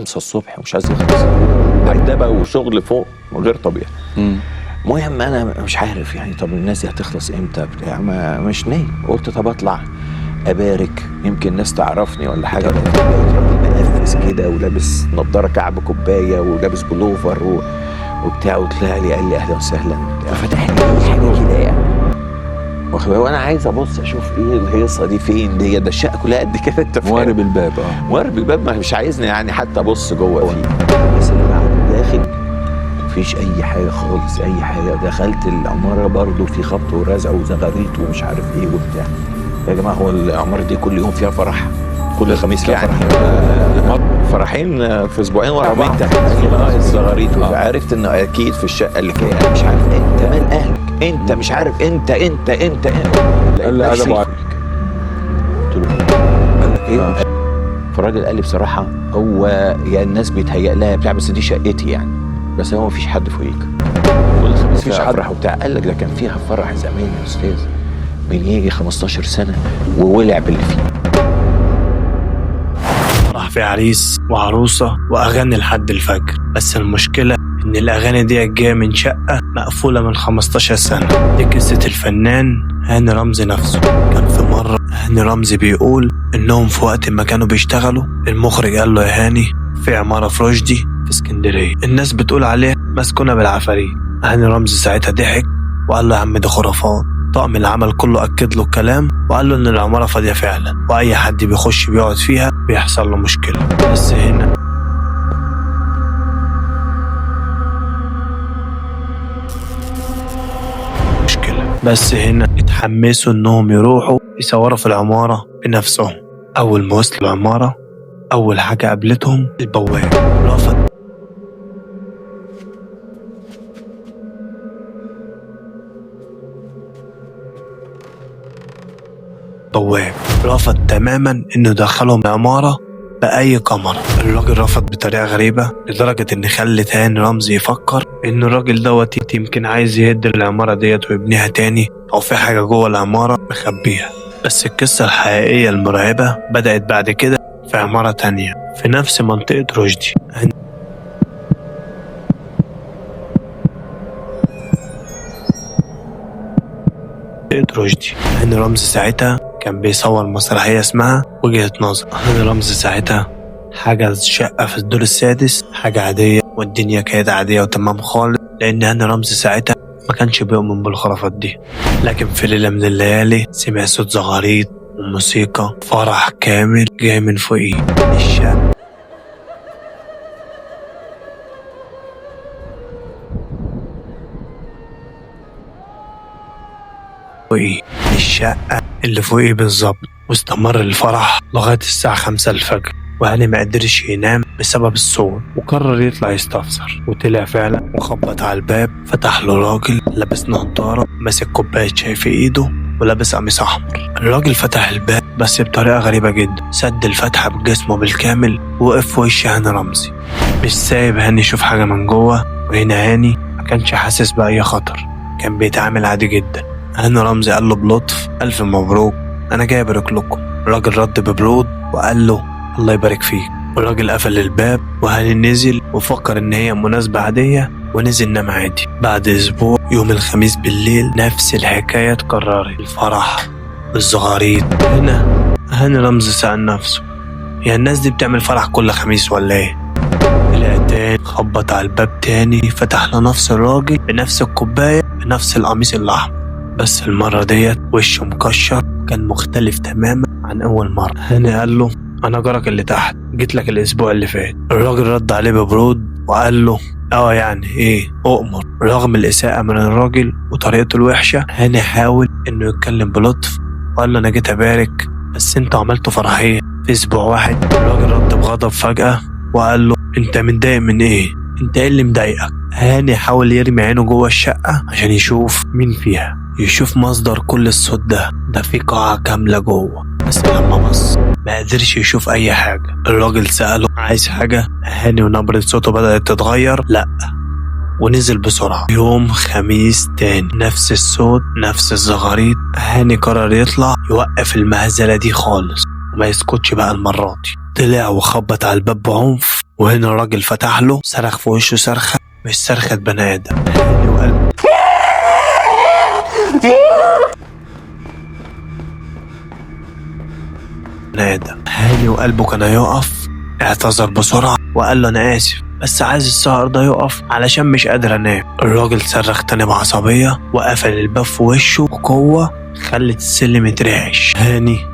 5 الصبح ومش عايز يخلص، عدبه وشغل فوق غير طبيعي. المهم انا مش عارف يعني طب الناس دي هتخلص امتى بتاع، ما مش نايم. قلت طب اطلع ابارك يمكن الناس تعرفني ولا حاجة. لقيت راجل مقفز كده ولابس نضاره كعب كوباية ولابس بلوفر وبتاع، وطلع لي قال لي اهلا وسهلا، ففتح لي حاجة كده يعني، وانا عايز ابص اشوف ايه الهيصه دي، فين دي، ده الشقة كلها قد كده، انت فاهم؟ موارب الباب. موارب الباب، ما مش عايزني يعني حتى ابص جوه فيه. الناس اللي بعد داخل مفيش اي حاجة خالص، اي حاجة. دخلت العمارة برضو في خبط ورزع وزغاريت ومش عارف ايه وبتاع. يا جماعة هو العمارة دي كل يوم فيها فرح، كل خميس فيها فرح، فرحين في اسبوعين ورا بعض. الزغاريت. عرفت انه اكيد في الشقة اللي فيها مش عارف انت مال اهلك، انت مش عارف انت انت انت انت. قال لي ادب. قلت له قال لك ايه؟ فالراجل قال لي بصراحة هو يا الناس بيتهيأ لها بتاع، بس دي شقتي يعني، بس هو مفيش حد فوقيك، كل خميس فيها فرح وبتاع. قال لك ده كان فيها فرح زمان يا استاذ من يجي 15 سنة وولع باللي فيه. راح في عريس وعروسة وأغاني لحد الفجر، بس المشكلة إن الأغاني دي جاية من شقة مقفولة من 15 سنة. دي قصة الفنان هاني رمزي نفسه. كان في مرة هاني رمزي بيقول إنهم في وقت ما كانوا بيشتغلوا، المخرج قال له يا هاني في عمارة في رشدي في اسكندرية الناس بتقول عليها مسكونة بالعفاريت. هاني رمزي ساعتها ضحك وقال له يا عم دي خرافات. طاقم العمل كله أكد له الكلام وقال له إن العمارة فاضية فعلا، وأي حد بيخش بيقعد فيها بيحصل له مشكلة. بس هنا اتحمسوا إنهم يروحوا يصوروا في العمارة بنفسهم. أول ما وصلوا العمارة أول حاجة قابلتهم البواب. رفض بواب رفض تماما انه يدخلهم العمارة بأي كاميرا. الراجل رفض بطريقة غريبة لدرجة ان خلت هاني رمزي يفكر ان الراجل دوت يمكن عايز يهد العمارة ديت ويبنيها تاني، او في حاجة جوه العمارة مخبيها. بس القصة الحقيقية المرعبة بدأت بعد كده في عمارة تانية في نفس منطقة رشدي. هاني رمزي ساعتها كان بيصور مسرحية اسمها وجهة نظر. هاني رمزي ساعتها حجز شقة في الدور السادس، حاجة عادية والدنيا كانت عادية وتمام خالص، لأن هاني رمزي ساعتها ما كانش بيؤمن بالخرافات دي. لكن في ليلة من الليالي سمع صوت زغاريط وموسيقى فرح كامل جاي من فوقيه الشقة. الشقة اللي فوقيه بالظبط. واستمر الفرح لغاية الساعة 5 الفجر، وهاني ما قدرش ينام بسبب الصوت وقرر يطلع يستفسر. وطلع فعلا وخبط على الباب. فتح له راجل لابس نضارة ماسك كوباية شاي في ايده ولابس قميص احمر. الراجل فتح الباب بس بطريقة غريبة جدا، سد الفتحة بجسمه بالكامل ووقف في وش هاني رمزي، مش سايب هاني يشوف حاجة من جوه. وهنا هاني ما كانش حاسس بأي خطر، كان بيتعامل عادي جدا. هاني رمزي قال له بلطف ألف مبروك، أنا جاي أبارك لكم. الراجل رد ببرود وقال له الله يبارك فيك. والراجل قفل الباب وهاني نزل وفكر إن هي مناسبة عادية ونزل نام عادي. بعد أسبوع يوم الخميس بالليل نفس الحكاية اتكررت، الفرح والزغاريط. هنا هاني رمزي سأل نفسه يا الناس دي بتعمل فرح كل خميس ولا إيه؟ طلع تاني خبط على الباب تاني، فتح له نفس الراجل بنفس الكوباية بنفس القميص الأحمر، بس المرة ديت وشه مكشر كان مختلف تماما عن أول مرة. هاني قال له أنا جارك اللي تحت، جيت لك الأسبوع اللي فات. الراجل رد عليه ببرود وقال له يعني إيه أؤمر. رغم الإساءة من الراجل وطريقته الوحشة، هاني حاول إنه يتكلم بلطف وقال له أنا جيت أبارك بس أنتوا عملتوا فرحية في أسبوع واحد. الراجل رد بغضب فجأة وقال له أنت متضايق من إيه؟ أنت إيه اللي مضايقك؟ هاني حاول يرمي عينه جوه الشقة عشان يشوف مين فيها، يشوف مصدر كل الصوت ده في قاعة كاملة جوه. بس لما بص ما قدرش يشوف أي حاجة. الراجل سأله عايز حاجة؟ هاني ونبرة صوته بدأت تتغير، لأ، ونزل بسرعة. يوم خميس تاني نفس الصوت نفس الزغاريط. هاني قرر يطلع يوقف المهزلة دي خالص وما يسكتش بقى المرة دي. طلع وخبط على الباب بعنف، وهنا الراجل فتح له، صرخ في وشه صرخة مش صرخة بني آدم. هاني وقال بني آدم. هاني وقلبه كان هيقف، اعتذر بسرعة وقال له أنا آسف بس عايز السهر ده يقف علشان مش قادر أنام. الراجل صرخ تاني بعصبية وقفل الباب في وشه بقوة خلت السلم يترعش. هاني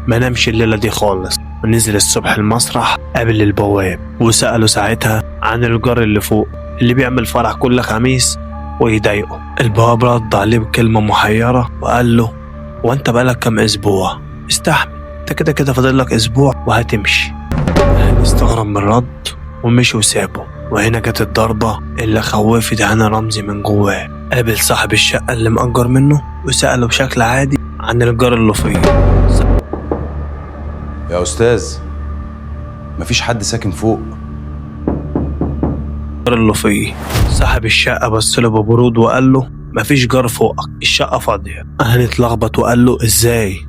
ما نامش الليلة دي خالص، ونزل الصبح المسرح قابل البواب وسأله ساعتها عن الجار اللي فوق اللي بيعمل فرح كل خميس ويضايقه. البواب رد عليه بكلمة محيرة وقال له وانت بقالك كام اسبوع؟ استحمل، انت كده كده فاضل لك اسبوع وهتمشي. هاني استغرب من الرد ومشي وسابه. وهنا جت الضربة اللي خوفت هاني رمزي من جواه. قابل صاحب الشقة اللي مأجر منه وسأله بشكل عادي عن الجار اللي فيه. يا أستاذ مفيش حد ساكن فوق. اللي فيه صاحب الشقة بص له ببرود وقال له مفيش جار فوقك، الشقة فاضية. هاني اتلخبط وقال له ازاي؟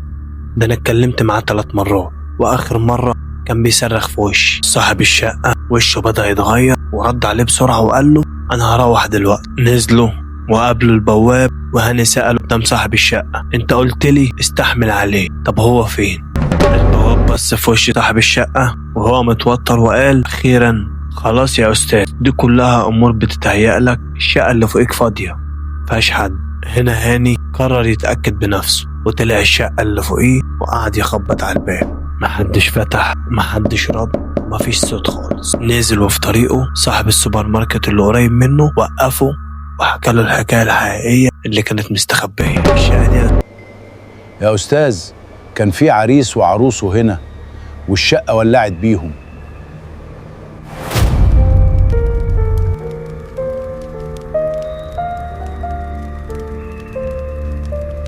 ده انا اتكلمت معاه 3 مرات واخر مرة كان بيصرخ في وشي. صاحب الشقة وشه بدأ يتغير ورد عليه بسرعة وقال له انا هروح دلوقتي. نزلوا وقابلوا البواب، وهاني سأله قدام صاحب الشقة انت قلت لي استحمل عليه، طب هو فين؟ البواب بص في وش صاحب الشقة وهو متوتر وقال أخيرا خلاص يا أستاذ، دي كلها أمور بتتهيأ لك، الشقة اللي فوقك فاضية مفيهاش حد. هنا هاني قرر يتأكد بنفسه وطلع الشقة اللي فوقيه وقعد يخبط على الباب، محدش فتح محدش رد ومفيش صوت خالص. نزل وفي طريقه صاحب السوبر ماركت اللي قريب منه وقفه وحكى له الحكاية الحقيقية اللي كانت مستخبية. الشقة دي يا أستاذ كان في عريس وعروسه هنا والشقة ولعت بيهم.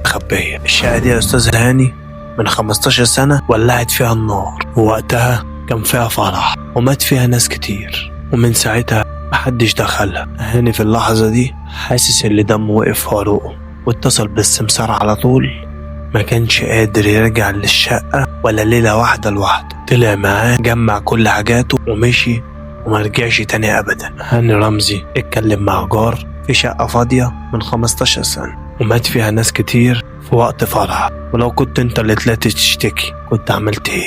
مستخبية. الشقة دي يا أستاذ هاني من 15 سنة ولعت فيها النار، ووقتها كان فيها فرح ومات فيها ناس كتير، ومن ساعتها محدش دخلها. هاني في اللحظة دي حاسس اللي دمه وقف في عروقه، واتصل بالسمسار على طول. ما كانش قادر يرجع للشقة ولا ليلة واحدة لوحده. طلع معاه جمع كل حاجاته ومشي وما رجعش تاني أبدا. هاني رمزي اتكلم مع جار في شقة فاضية من 15 سنة ومات فيها ناس كتير في وقت فرح، ولو كنت انت اللي طلعت تشتكي كنت عملت ايه؟